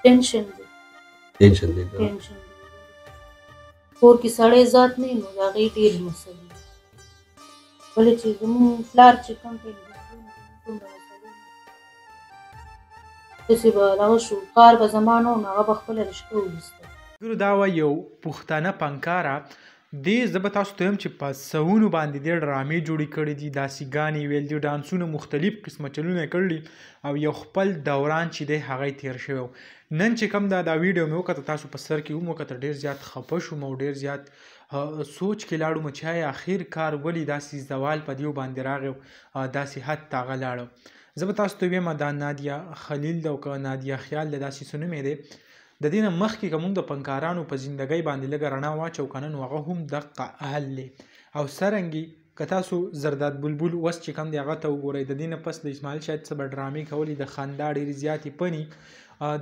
ټینشن دی. ټینشن دی. ټینشن دی. کور کې سړی ذات نه نو د هغې ډېرې مسلې، ولې چې زموږ پلار چې کوم ټایم دومره مسلې داسې به دغه شو، کار به زما نه و، نو هغه به خپله رشته وویسته. ګورو دا وه یو پښتانه فنکاره دې. زه به تاسو ته وایم چې په سوونو باندې دې ډرامې جوړې کړې دي، داسې ګانې ویل دي، ډانسونه، مختلف قسمه چلونه یې کړي او یو خپل دوران چې دی هغه یې تېر شوی و. نن چې کوم دا ویډیو مې وکته، تاسو په سر کې هم وکته، ډېر زیات خفه شوم او ډېر زیات سوچ کې لاړم چې آیا اخر کار ولې داسې زوال په دیو باندې راغی او داسې حد ته هغه لاړه. زه به تاسو ته وایم دا نادیه خلیل ده او که نادیه خیال ده، داسې څه نوم یې دی. د دې نه مخکې که موږ د فنکارانو په زندګۍ باندې لږه رڼا واچو که نه، نو هغه هم دقه اهل دی. او څرنګې که تاسو زرداد بلبل اوس چې کوم دی هغه ته وګورئ، د دې نه پس د اسماعیل شاید څه به ډرامې کولې، د خندا ډېرې زیاتې پني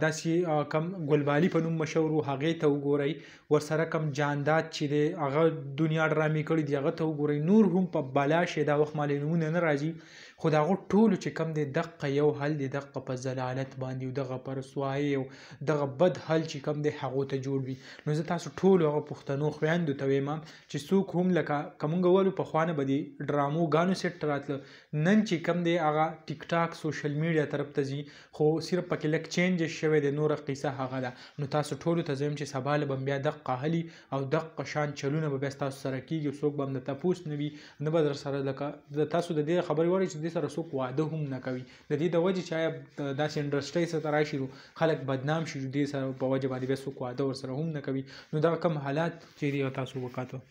داسې کم ګلبالي په نوم مشهور و، هغې ته وګورئ. ورسره کم جانداد چې دی هغه دنیا ډرامې کړي دي، هغه ته وګورئ. نور هم په بلا شی دا وخت مالې نومونه نه راځي، خو د هغو ټولو چې کم دی دقه یو حل دی، دقه په ضلالت باندې او دغه په رسوایۍ او دغه بد حل چې کم دی هغو ته جوړ وي. نو زه تاسو ټولو هغه پښتنو خویندو ته وایم چې څوک هم لکه که مونږ ولو پخوا نه به دې ډرامو ګانو سیټ ته راتله، نن چې کم دی هغه ټیک ټاک سوشل میډیا طرف ته ځي، خو صرف پکې لږ چینجز شوی دی، نوره قیصه هغه ده. نو تاسو ټولو ته زه وایم چې سبا له به بیا دقه هلي او دقه شان چلونه به بیا ستاسو سره کېږي، څوک به هم د تپوس نه وي، نه به در سره لکه د تاسو د دې خبرې وایي چې دې سره څوک واده هم نه کوي. د دې د وجې چې آیا داسې انډسټرۍ څه ته راشي نو خلک بدنام شي، دې سره په وجه باندې بیا څوک واده ورسره هم نه کوي. نو دغه کوم حالات چې دی تاسو وکاته.